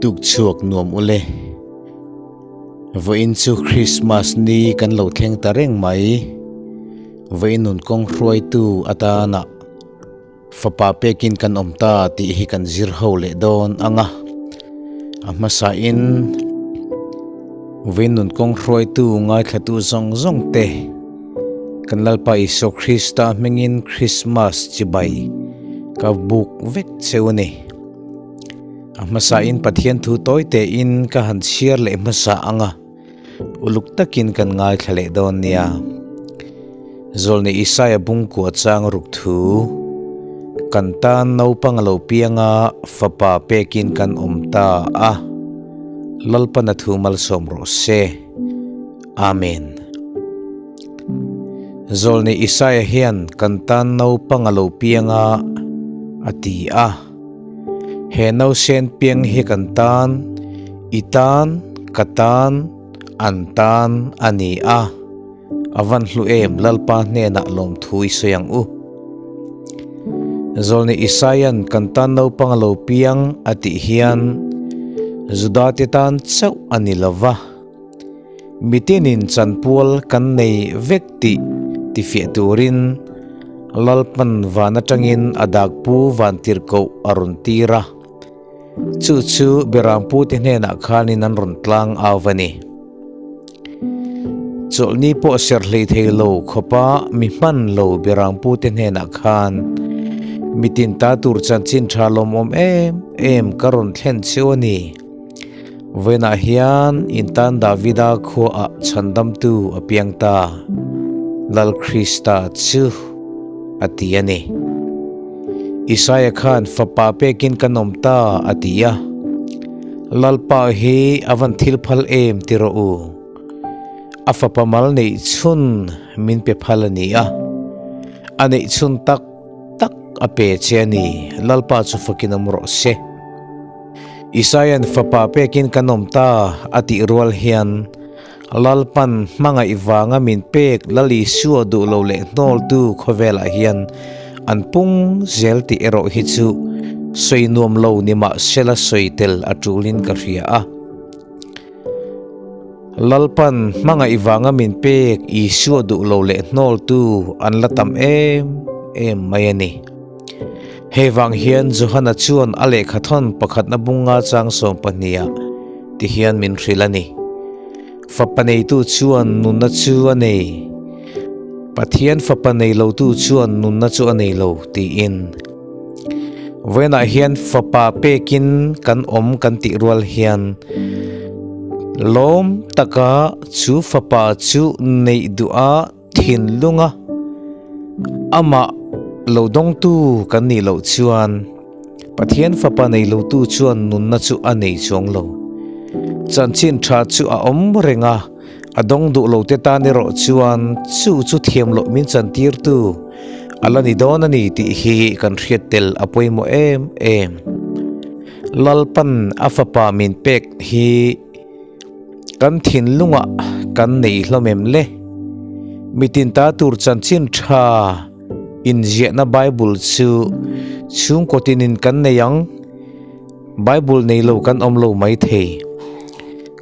Tuk chhuak nuam ule. Vawiin chu Christmas ni kan lo thleng ta reng mai. Vawiin nun kawng hruaitu atana fapa pekin kan awm ta tih hi kan zir ho leh dawn ang a. A hmasain vawiin nun kawng hruaitu ngaithlatu zawng zawng te kan Lalpa Isua Krista hmingin Christmas chibai ka buk vek cheu a ni. A hmasain Pathian thu tawi tein ka han chhiar leh hmasa ang a, uluk takin kan ngaithla leh dawn nia. Zawlni Isaia bungkua chang ruk thu, Kan tan naupang a lo piang a, fapa pekin kan awm ta a, Lalpana thu malsawm rawh se. Amen. Zawlni Isaia hian kan tan naupang a lo piang a, a ti a. He nausen piang hi kan tan, i tan, ka tan, an tan a ni a. A van hlu em Lalpa hnenah lawmthu i sawi ang u. Zawlni Isaia'n kan tan naupang a lo piang a tih hian Judate tan chauh a ni lo va. Mitinin chanpual kan nei vek tih tifiah turin Lalpan van atangin a dakpu vantirhkoh a rawn tir a. Chu chu Berampute hnenah khanin an rawn tlang au va ni. Chawlhni pawh ser hlei thei lo khawpa mi hman lo Berampute hnenah khan mitin ta tur chanchin tha lawmawm em em ka rawn thlen cheu a ni. Vawiinah hian intan Davida khuaah chhandamtu a piang ta, Lal Krista chu a ti a ni. Isaia khan fapa pekin kan awm ta a ti a, Lalpa hi a van thil phal em ti rawh u. A fapa mal neih chhun min pe phal a ni a, a neih chhun tak tak a pe che a ni, Lalpa chu fakin awm rawh se. Isaia'n fapa pekin kan awm ta a tih rual hian Lalpan hmangaih vanga min pek Lal Isua duh lo leh hnawltu khawvelah hian an pung zel tih erawh hi chu sawi nuam lo ni mah sela sawi tel a tulin ka hria a. Lalpan hmangaih vanga min pek Isua duh lo leh hnawltu an la tam em em mai a ni. Hei vang hian Johana chuan a lehkhathawn pakhatna bunga chang 12ah ti hian min hrilh a ni. Fapa neitu chuan nunna chu a nei, Pathian fapa nei lotu chuan nunna chu a nei lo tiin. Vawiinah hian fapa pekin kan awm kan tih rual hian lawm taka chu fapa chu neih duha Thinlunga amah lo dawngtu kan nih loh chuan Pathian Fapa nei lotu chuan nunna chu a nei chuang lo. Chanchin tha chu a awm reng a, a dawng duh lote tan erawh chuan chu chu thiam loh min chantirtu a la ni dawn a ni tih hi kan hriat tel a pawimawh em em. Lalpan a Fapa min pek hi Kan thinlungah kan nei hlawm em le? Mitin ta tur chanchin tha inziahna Bible chu chhungkaw tinin kan nei ang. Bible nei lo kan awm lo mai thei.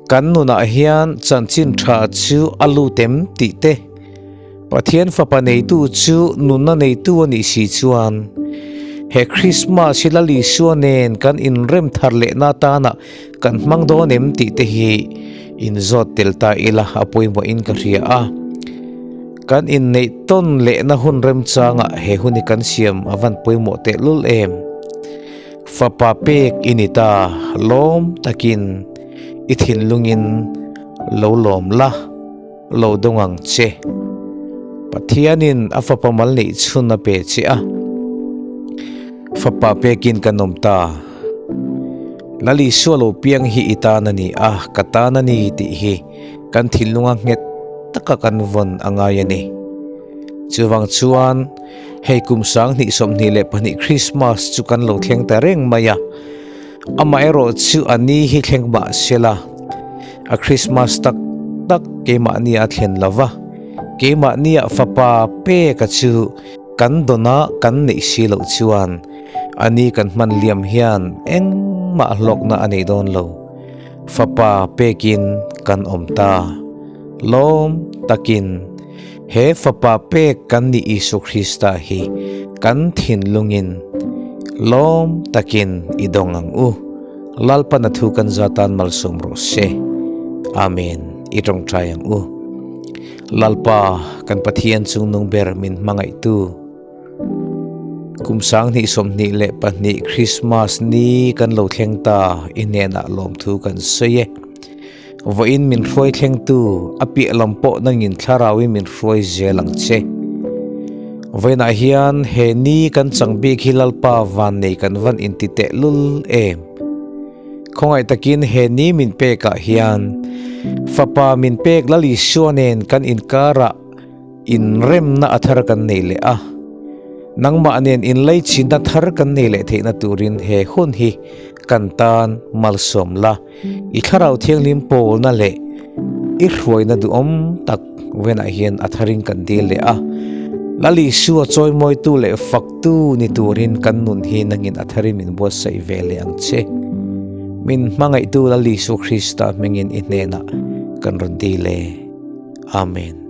Kan nunah hian chanchin tha chu a lut em tih te, Pathian Fapa neitu chu nunna neitu a nih si chuan, he Krismas hi Lal Isua nen kan inrem thar lehna atana kan hmang dawn em tih te hi inzawt tel ta ila a pawimawhin ka hria a. Kan inneih tawn lehna hun remchangah he hun hi kan siam a van pawimawh tehlul em? Fapa pek i ni ta, lawm takin i thinlungin lo lawm la. Lo dawng ang che. Pathianin a fapa mal neih chhun a pe che a, fapa pekin kan awm ta. Lal Isua lo piang hi i tan a ni a, ka tan a ni tih hi kan thinlunga nghet taka kan vawn a ngai a ni. Chuvang chuan hei kum 2022 Krismas chu kan lo thleng ta reng mai a, Amaherawhchu a ni hi thleng mah sela, a Krismas tak tak keimahni a thlen lo va, keimahnia fapa peka chu kan dawna kan neih si loh chuan a ni kan hman liam hian engmah. Engmah hlawkna a nei dawn lo. Fapa pekin kan awm ta. Lawm takin he Fapa pek kan ni Isu Krista hi kan thinlungin lawm takin i dawng ang u. Lalpan a thu kan za tan malsawm rawh se. Amen. I tawngtai ang u. Lalpa, kan Pathian chungnung ber min hmangaihtu. Kum 2022 Krismas ni kan lo thleng ta i hnenah lawmthu kan sawi e. Vawiin min hruai thlengtu a piah lam pawh nangin thlarauin min hruai zel ang che. Vawiinah hian he ni kan chang bik hi Lalpa vannei kan van inti tehlul em. Khawngaih takin he ni min pekah hian Fapa min pek Lal Isua nen kan inkarah Inremna a thar kan nei leh a, nangmah nen inlaichinna thar kan nei leh theihna turin he hun hi kan tan malsawm la, i Thlarau Thianghlim pawlna leh i hruaina duhawm tak venah hian a tharin kan dil leh a, Lal Isua chawimawitu leh faktu ni turin kan nun hi nangin a tharin min buatsaih ve leh ang che. Min hmangaihtu Lal Isu Krista hmingin i hnenah kan rawn dil e. Amen.